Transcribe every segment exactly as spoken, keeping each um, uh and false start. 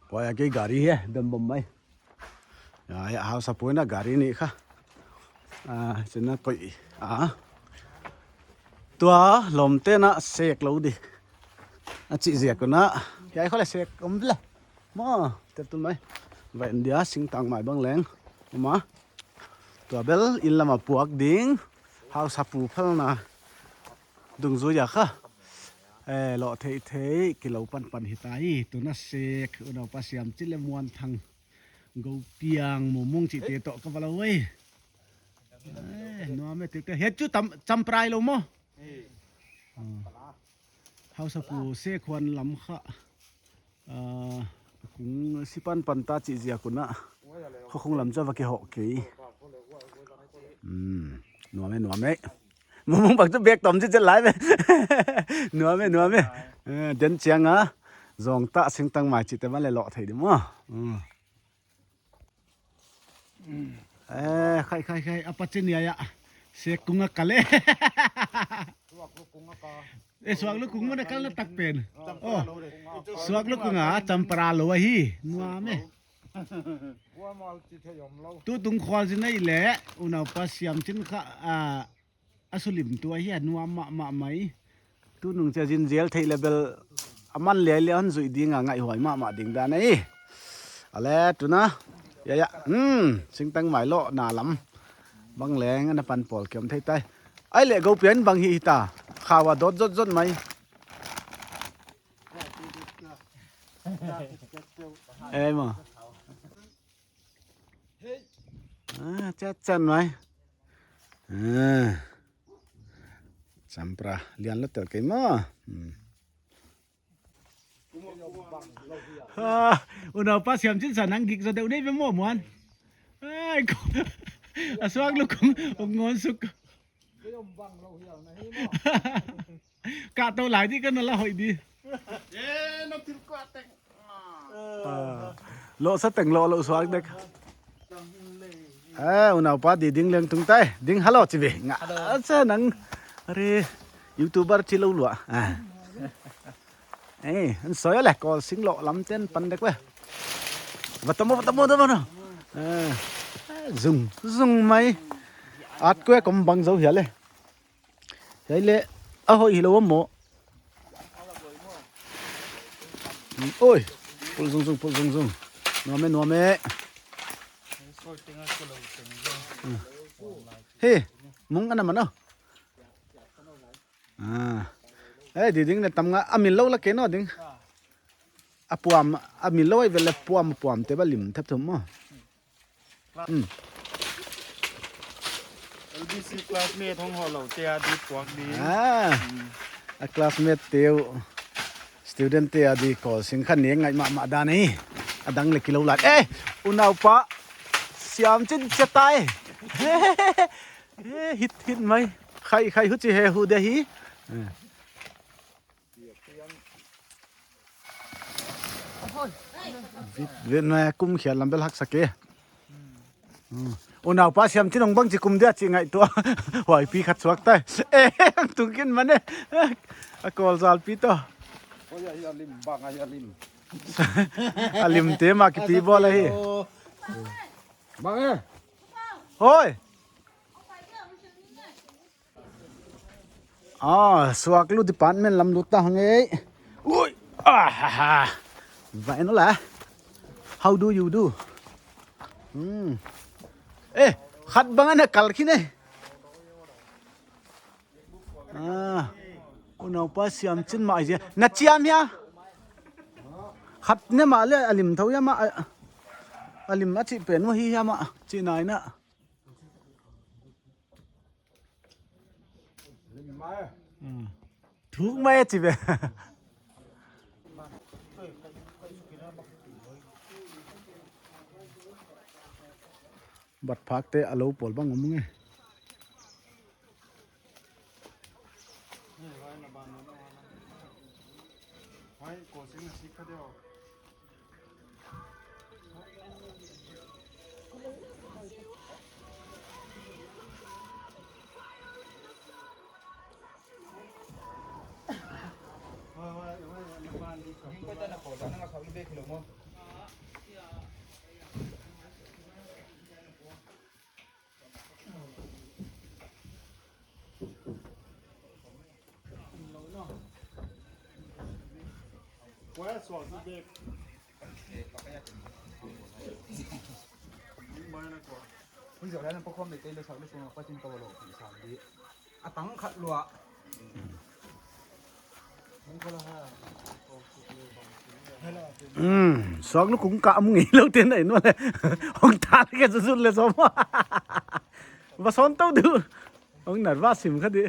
Poi a kei gari hi, dam bom mai. Ya, ya, hausapu in a gari nih kha. Ah, chin a poi. Ah. Tua lawmte'n a sek lou di. A chih ziak un a. Hiai khong leh sek om le. Maw, tel tun mai. Vai India singtang mai bang leng. Maw. Tua bel inn lam a puak ding. Hausapu phalna dungzui a kha. Eh, loh theihtheih, kilou panpan hita hi. Tun a sek, unaupa Siamchin leh Muanthang. Goupiang, Mumung chihte toh ka va lou ei. Eh, nuam e, tek tek. Hiai chu tam, champra lou maw? Ah. Hausapu sek huan lam kha. Ah, kung si panpan ta chih ziak un a. Kha kung lam chu va kihoh kei. Hmm, nuam e, nuam e. Mumung bang chu bek tom chih chih lai ve. Nuam e, nuam e. Eh, den chiang a. Zong ta singtang mai chihte ban leh loh thei di maw. Hmm. Eh, khai, khai, khai, a pa chin ya ya. Sek kung a kal e. Eh, suak lu kung mah na kal na tak pen. Oh, suak lu kung a, champra lou ahi. Nuam e. Tutung khual zin a i leh, unaupa Siamchin kha, ah, a sulim tu ahi a nuam mahmah mai. Tunung chia zin zel theih leh bel a man liai leh hon zuih ding a ngaihhuai mahmah ding dan ahi. A leh tun a. Ya, ya. Hmm, singtang mai lohna lam. Bang leng ana pan pawl kiam thei tai. Ai leh Goupiang bang hi hita. Khau a dot zot zot mai. Ei maw. Ah, chat chat mai. Ah. Champra lian lou tel kei maw. Hmm. Ah, unaupa Siamchin sa nang gik zaw deuh nei ve maw Muan. Ai, ko. A suak lu kung, ong ngon suk. Ka tou lai di ka na la hoih di. Eh, no thil kua teng. Ah. Lo sa teng lo, lo suak dek. Eh, unaupa di ding leng tung tai. Ding hello chi ve. Nga. Hello. Asa nang. Are, YouTuber chi lou lua. Ah. Eh, an soi leh kol sing lo lam ten pan dek ve. Va tamo, va tamo, va tamo. Eh. Zung, zung mai. At kue kom bang zo hia le. Hiai leh, a hoih hilou maw. Oi, pul zung zung, pul zung zung. Nuam e, nuam e. He, mung ana mano. Ah. Eh, di ding ne tam nga, a mil lou la ke no ding. A puam, a mil lou ai ve leh puam, puam te ba lim thep thum maw. Hmm. L B C classmate hong hoh lou te a di puak di. Ah. Hmm. A classmate te uh. Student te a di kol sing khan ne ngai mahmah dan ei. A dang leh kilou lai. Eh, unaupa. Siamchin chia tai. Eh, hit, hit mai. Khai, khai huchi he hu de hi. Eh. Vit, vit na kum khia lam bel haksa ke. Hmm. Unaupa Siamchin ong bang chi kum dia chi ngaihtuah. Huai pi khat suak tai. Eh, tung kin mane. A kol zal pi to. Oi, ai, a lim, bang, ai, a lim. A lim te mah kipi bawl ahi. Bang e. Hoi. Ah, suak lu department lam lut ta hang ei. Ui, ah, ha, ha. Vai no la. How do you do? Hmm. Eh, khat bang ana kal khin e. Ah, unaupa Siamchin mah ai zia. Na chiam hia? Khat ne mah leh a lim thou hia mah, a, a lim a chih pen uh hi hia mah. Chih nai na. Hmm. Thuk mai chi ve. Bat phak te a lou pawl bang om nge. Hui zo lai na pakhom le kei le sak le sung a patin ka lo pi sang di. A tang khat lua. Hmm, suak lukung ka mu ngei lou te nai no le. Hong ta le ke zu zu le zo mo. Va son to du. Hong nar va sim kha di.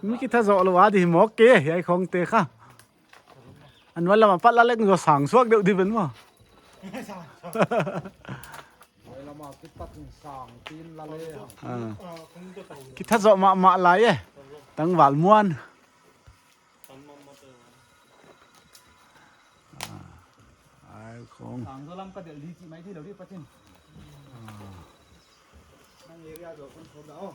Mi kitha zo lo a di mawk ke, hiai khong te kha. An wal lam a pat la leng zo sang suak deuh di ben maw. Oi, lam a kipat in sang tin la le. Ah. Kitha zo mahmah lai e. Tangval muan. Ah. Ai khong. Sang zo lam ka del di chi mai di lou di patin. Ah. Nang area zo kon so da o.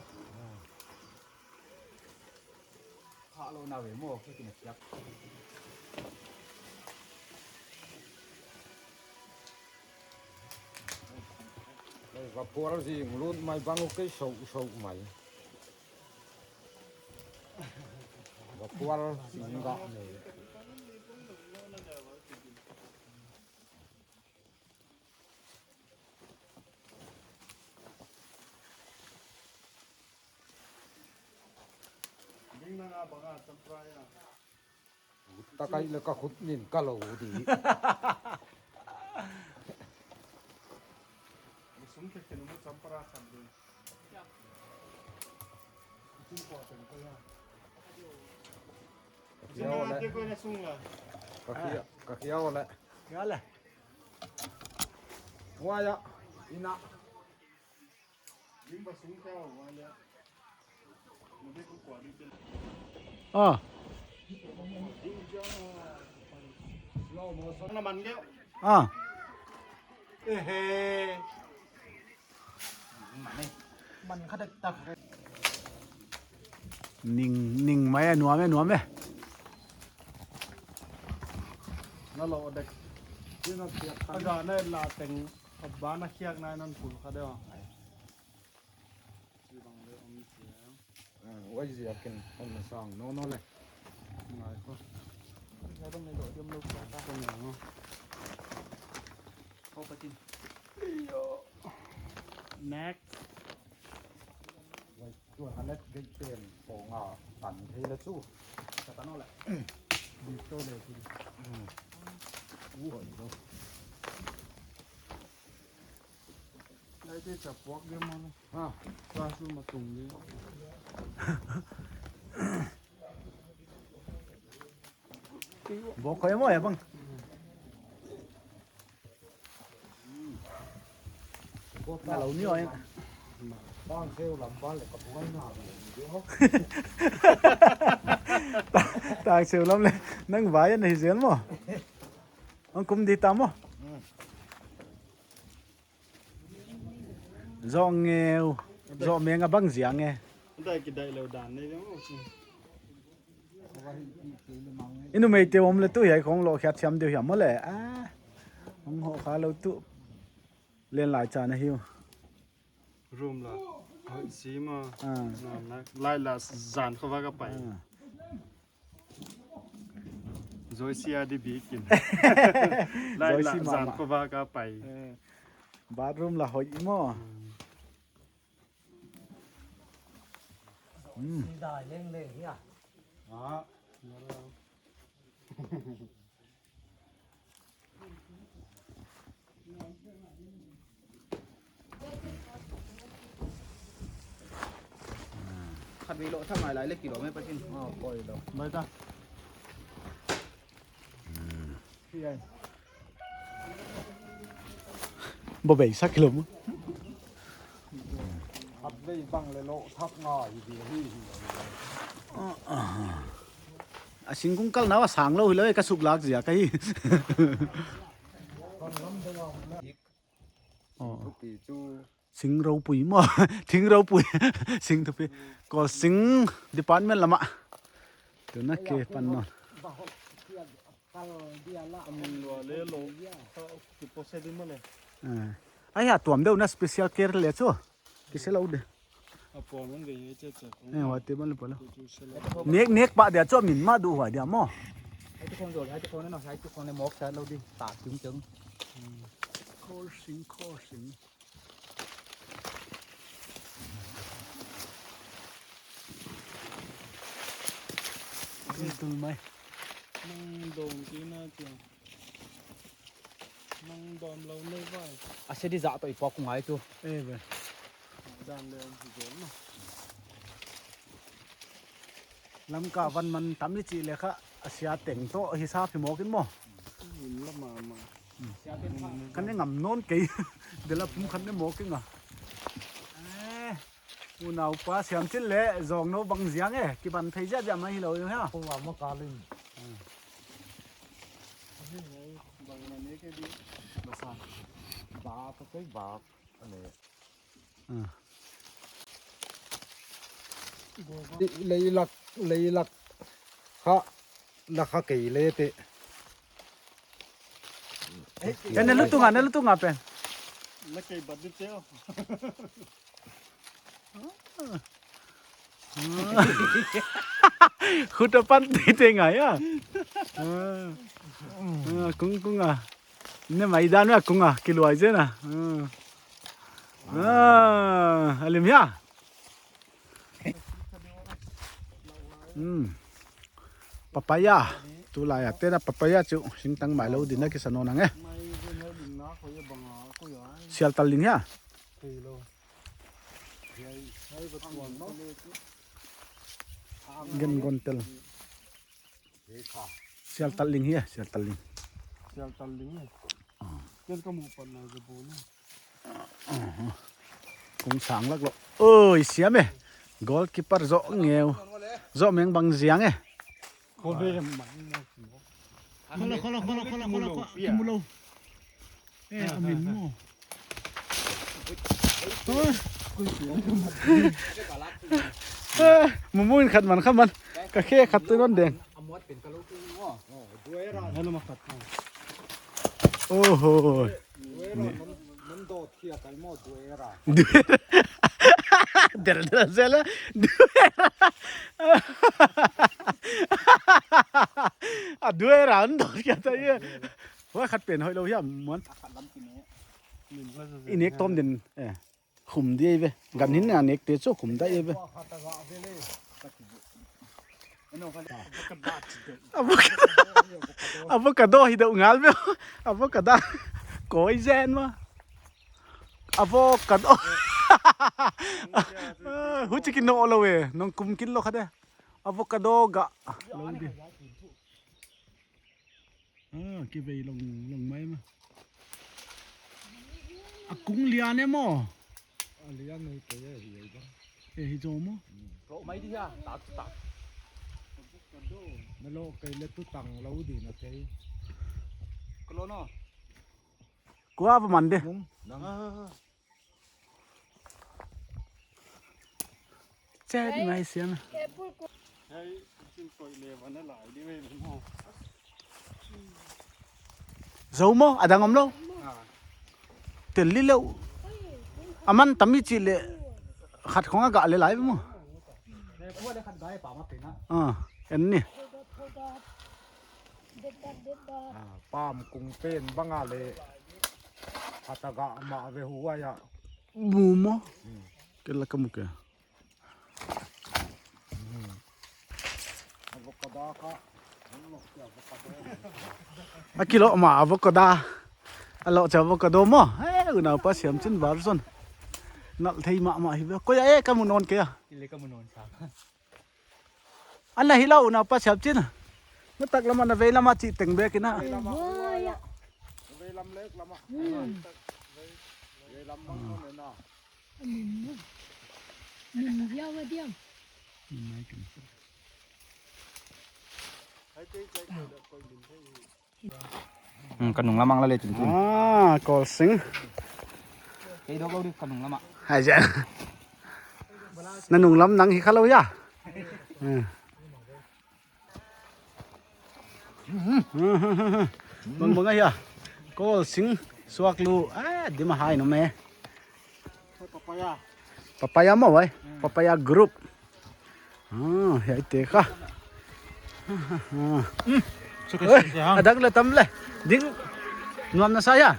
Kha lo na ve mo, ke kin a siap. Lei va pual zing lut mai bang u kei so so mai. Va pual zing ga nei. Ding na nga banga champra ya. Takai le ka khut nin ka lo di. Sum ke ke nu champra chan di. Sum ko chen ko ya. Ka kia o le. Te ko na sung la. Ka kia, ka kia o le. Kia le. Wa ya. Ina. Ah. Ah. Ehe. Man kha dek tak. Ning, ning mai a nuam e, nuam e. Na lo dek. Aga na la teng. A ban a khiak nai nan pul kha deuh. Chi bang le om chiang. Ah, wai ziakin om na sang no no le. Ngai ko. Ngai dong le lo diam lo ka ta. Ko ngai ngo. Ko patin. Next. Wai, tu halet gei pen ko nga tan thei le chu. Ka tan no le. Di to le chu. Hmm. Wai lo. Lai te chap puak dia maw. Ha. Classroom a tung dia. Bawk khoi maw ya bang. Na lo ni oi. Tang seu lam bal le ka buai na. Tang seu lam le nang vai na hi zel maw. Ang kum di ta maw. Hmm. Zoh ngeu, zoh meng a bang ziang e. Dai ki dai lo dan nei dong. I numei te om le tu hiai khong lo khiat siam deuh hiam maw le. Ah. Hong ho kha lo tu. Len lai cha na hiu. Room la. Hoi si ma. Ah. Na na. Lai la zan kho va ka pai. Ah. Zoisia di bikin. Lai la zan kho va ka pai. Eh, bathroom la hoi maw. Hmm. Hmm. Si dai leng leng hia. Ah. Khat vei lo thak ngai lai le kilo mai pasin. Ah, koi lo. Mai ta. Hmm. Bo bei sa kilo mo. Khat vei bang le lo thak ngai di hi hi. Ah, ah. A singkung kal na a sang lo hi lo e, ka suk lak zia ka hi. Oh. Thupi chu. Sing ropui maw, thing ropui, sing thupi. Ko sing department lam a. Tu na ke pan non. Amun lua le lo, ka ki pose di maw le. Eh. Ai ha tuam deuh na special care le chu. Kise lo de. A pawm hong vei che che. Eh, wa te ban le pala. Nek, nek pa dia chu min ma du hua dia maw. Hai tu khong zol, hai tu khong na, hai tu khong na mawk sa lou di, ta chung chung. Khol sing, khol sing. Tul tul mai. Nang dong ki na tia. Nang dom lou nei vai. A se di za toh i pok ngai tu. Eh, ve. Dan le zol na. Lamka van man tam i chih leh kha, a sia teng toh hi sa phi mawk in maw. Min la mama. Kan ne ngam nawn kei. Dela pum khan ne mawk in a. Eh, unaupa Siamchin leh Zawngno bang ziang e, kiban thei ziahziah mai hilou e ha. Khong a ma ka lim. Bang na ne ke di. Basa. Ba ka kei ba. Ane. Ah. Leilak, leilak. Kha, la kha kei le te. Kan ne lutung a, ne lutung a pen. La kei bat di te o. Khut a pan te te ngai a. Ah. Ah, kung kung a. Ne mai dan a kung a, kiluai zen a. Ah. Ah, a lim hia. Hmm. Papaya. Tulai a te na papaya chu singtang mai lou din a kisa nawn ang e. Sial tal ling hia. Gen gon tel. Sial tal ling hia, sial tal ling. Sial tal ling e. Ah. Ken ka mu pan na ze bu na. Ah. Kung sang lak lou. Oi, siam e. Goalkeeper zo ngeu. Zo meng bang ziang e. Ko be mang mo. Khola, khola, khola, khola, khola, khola. Kimu lou. Eh, a min maw. Eh, mumu in khat man, khat man. Ka khe khat tu non deng. Oho. Duera. Del del zela. Duera. A duera an dot kia ta ye. Hua khat pen hoihlou hiam muan. I nek tom den, eh, khum di ve. Gan hin a nek te chu khum da ve. Avocado. Avocado hi deuh ngal ve. Avocado. Koi zen ma. Avocado. Huchi ki no lo e. Nong kum kin lo kha de. Avocado ga. Lo di. Ah, kivei long, long mai ma. A kung lian e maw? A lian e, kei e, hi ei bang. E, hi zo maw? Lo mai di hia, tak, tak. Na lo kei le tu tang lo di na kei. Kolo no. Kua va man de. Nung, nang. Ah. Chet mai siam. Zo maw, a dang om lou. Tel li lou. A man tam i chih leh khat khong a gah le lai maw. Ah, en ni. Ah, pam kung pen bang a le khat a gah mah ve huai a. Mu maw? Hmm. Kei la ka mu kei. Hmm. Avocado ka. A kilo mah avocado. A lo cha avocado maw? Eh, unaupa Siamchin version. Nal thei mahmah hi ve. Koi a e ka mu nawn kei a. Kei le ka mu nawn sa. Ana hi lou unaupa Siamchin. Na tak lam a na vei lam a chih teng bek in a. Vei lam a, vei lam lek lam a. Hmm. Vei lam mang mang na. Min, min dia wa dia. Min mai kin. Hmm, ka nung lam ang la le chin chin. Ah, Kol Sing. Kei dok lo di ka nung lam ah. Hai ja. Na nung lam nang hi kha lo ya. Hmm. Bang bang ai ya. Kol Sing suak lu. Ah, di ma hai no me. Papaya. Papaya maw vai? Hmm. Papaya group. Ah, hiai te kha. Ah. Hmm. Oi, adang le tam le. Ding nuam na sa ya.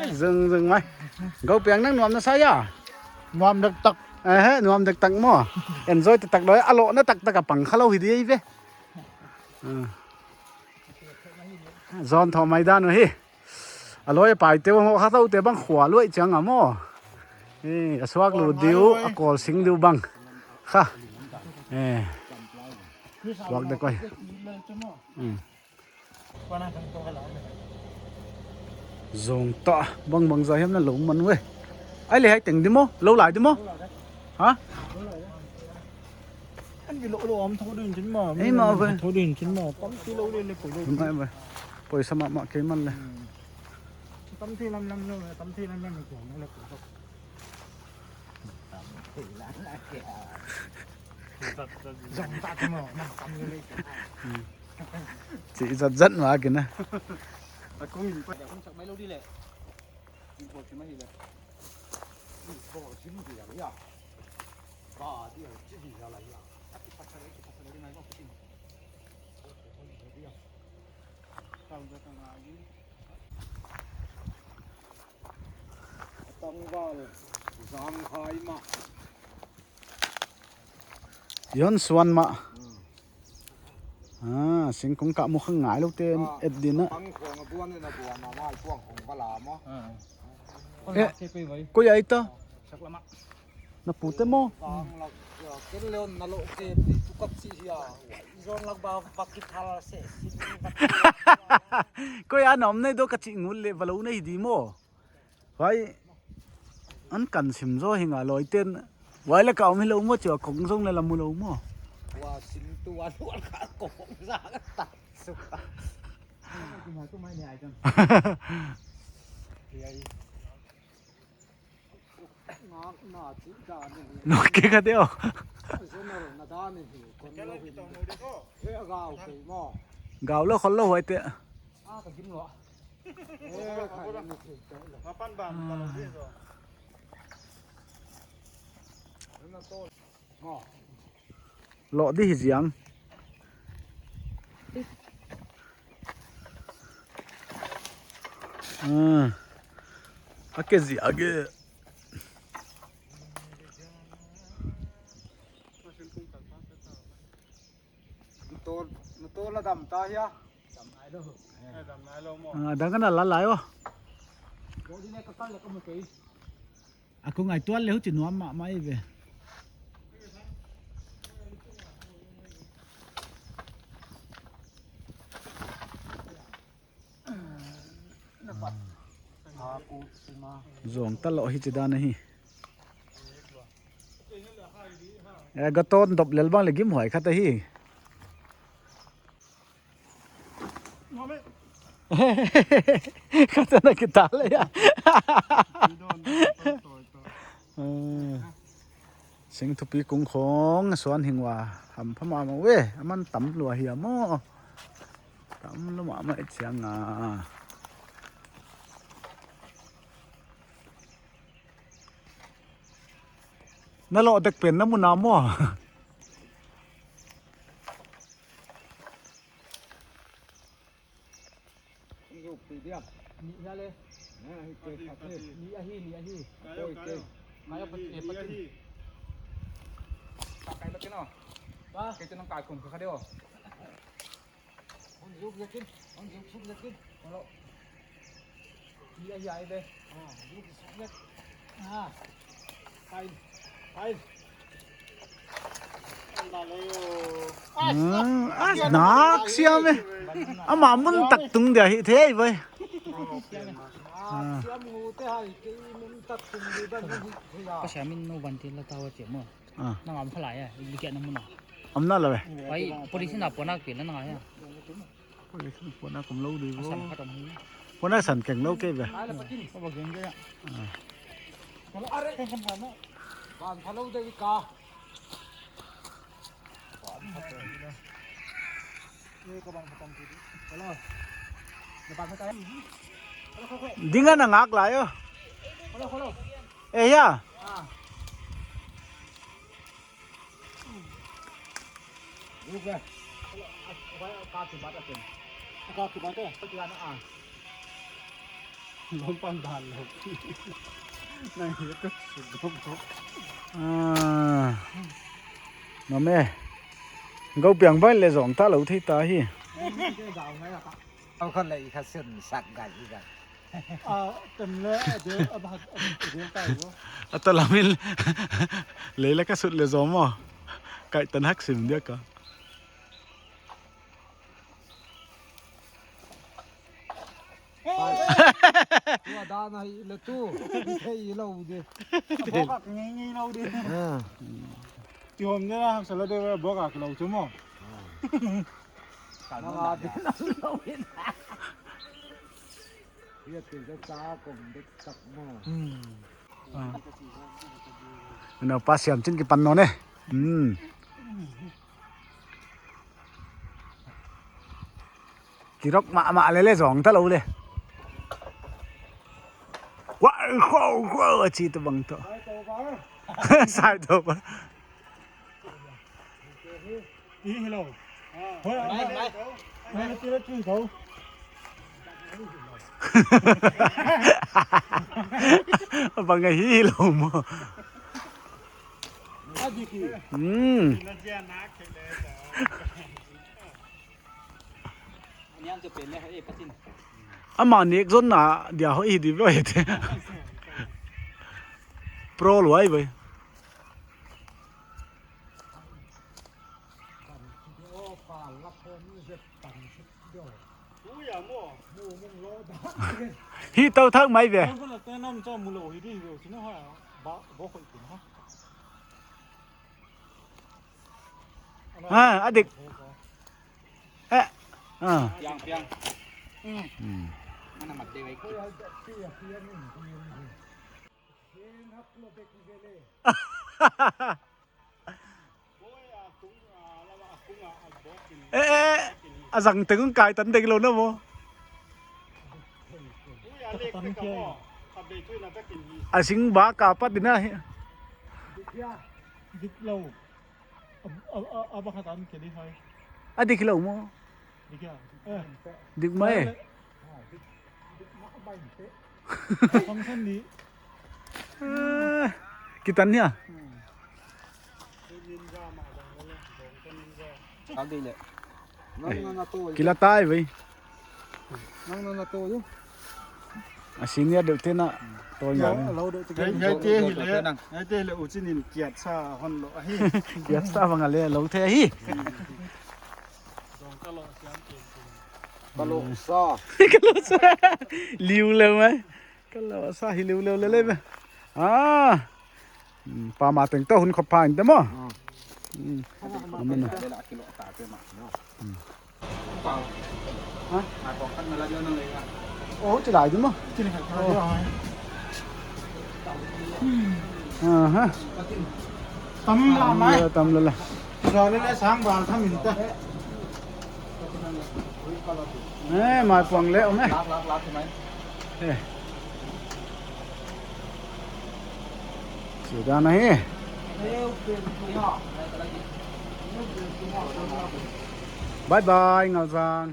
Zung zung mai. Gau piang nang nuam na sa ya. Nuam dek tak. Eh, nuam dek tak maw. Enjoy te tak loi. A lo na tak tak a pang kha lou hi di ve. Zon tho mai dan hi. A loi pai te ho kha tau te bang khua luai chiang a maw. Eh, a suak lu diu, a kol sing diu bang. Kha. Eh. Suak de koi. Zong ta bang bang za hiam na lo man we. Ai le hai teng di maw, lo lai di maw. Ha? An bi lo lo am tho din chin ma. Ei ma ve. Tho din chin ma. Tam ti lo le le poi lo. Mai mai. Poi sa ma ma ke man le. Tam ti lam lam lo, tam ti lam lam lo ko le ko. Zong ta ti mo, nam tam le le. Chi zat zat ma ke na. A kong in pa. Kong sak mai lo di le. Ball sim dia ya. Ba dia chi dia la ya. Aki pasal, aki pasal dia mai ko putin. Tangval Zangkhai mah. Yon suan mah. Ah, singkung kah mu kha ngai lou te et din a. Pang khong a buan na buan na mai puang khong bala maw. Eh, koi ai ta? Sak lama. Na pu te maw? Pang la, ya, ken leon na lo ke, tu kap si ya. Zon lak ba, ba ki thal se, si ba. Koi a nom nei do ka chi ngul le, ba lo nei di maw. Vai, an kan sim zo hi nga loi ten. Vai le ka om hi lou maw, chia kong zong le la mu lou maw. Wa sim tu wa lu ka kong za ka ta su. Tu mai tu mai ni ai jam. Ki ai. Ngak na chi da ni. No ke ka deo. Zon na da ni. Kon lo hi. He gau ke maw. Gau lo khol lo huai te. A ka gim lo. Lo di hi ziang. Ah. A ke ziang e. Motor, motor la dam ta hia? Dam nai lou. Eh, dam nai lou maw. Ah, dang kana la lai o. Body ne ka kal le ka mu kei. A kong ai tual le huchi nuam mahmah ve. Zong ta lo hi chi dan ahi. Eh, ga ton dop lel bang le gim huai khat ahi. Khat na ki ta le ya. Eh. Sing thupi kung khong suan hing ua ham pha mahmah ve, aman tam lua hi a maw. Tam lua mahmah e chiang a. Na lo dek pen na mu na maw. Ni hia le. Ni ahi, ni ahi. Kai o, kai o. Kai o, pat, eh, pat. Kai pat no. Ba. Kai tu nang kai kum kha deo. Hon zuk zakin, hon zuk suk zakin. Hello. Ni ahi ai be. Ah, zuk suk zak. Ah. Fine. Fine. Ah, nak siam e. Ama mun tak tung dia hi thei bai. Ah, siam ngu te hai ke mun tak tung di ban hi thei ya. Ka siam in no ban ti la ta wa che mo. Ah. Nang om khalai a, i bikia na mun a. Om na la ve. Pai, police na pona pil na ngai a. Police na pona kum lo di bo. San khat om hi. Pona san keng lo ke ve. Ai la patin. Ko ba geng ge. Ah. Kala are kan kan na. Ban phalo de ka. Ban phalo. Ni ka ban khatam ti. Kala. Na ban khatam. Dinga na ngak lai o. Kala, kala. Eh, ya. Ah. Buka. Ka ti bat atin. Ka ki ba te. Lom pan dan lo. Nang hi ka sut dom ko. Ah. Mame. Gou piang bai le zong ta lo thei ta hi. Au khan le i kha sen sak ga hi ga. Ah, tem le de a ba de ta lo. Ata lamin le le ka sut le zong mo. Kai tan hak sim dia ka. Tua dan ahi le tu. Thei lou di. Bawk ngei ngei lou di. Ah. Ti hom de la, sala de bawk lou chu mo. Kan ma di lou in. Ia ti za ta kong dek tak mo. Hmm. Ah. Ina pa siam chin ki pan no ne. Hmm. Kirok ma ma le le zong ta lo le. Wa ko ko a chi tu bang to. Sai to ba. Hi hello. Hoi, mai, mai. Mai, mai, mai, mai. Bang hi hello mo. Hmm. Ama nek zon na dia hoi hi di bro hete. Pro luai bai. Hi tau thak mai ve. Ha, adik. Eh, ah. Piang, piang. Hmm. Mana mat de wai. Eh, eh, a zang teng kai tan dek lou na mo. A sing ba ka pat dina hi. Dik lou. A, a, a, a ba khat an ke di hai. A dik lou mo. Dik ya. Eh. Dik mai. Ai le. Kham khan ni. Ah, kitan nia. Kal di le. Nang na na to. Kila tai bai. Nang na na to yo. A senior deuh te na to ya. Lo deuh te. Hei, hei te hi le. Hei te le u chin in kiat sa hon lo ahi. Kiat sa bang a le lo te ahi. Ka lo sa. Ka lo sa. Liu le mai. Ka lo sa hi liu liu le le be. Ah. Hmm, pa ma teng to hun khop pha in te mo. Ah. Hmm. Amen. Ha? Oh, ti lai di mo. Aha. Tam la mai. Tam la la. Za le le sang bal tham in ta. Eh, mai puang le om eh. Lak, lak, lak mai. Eh. Sudah nahi. Bye bye, Ngalzang.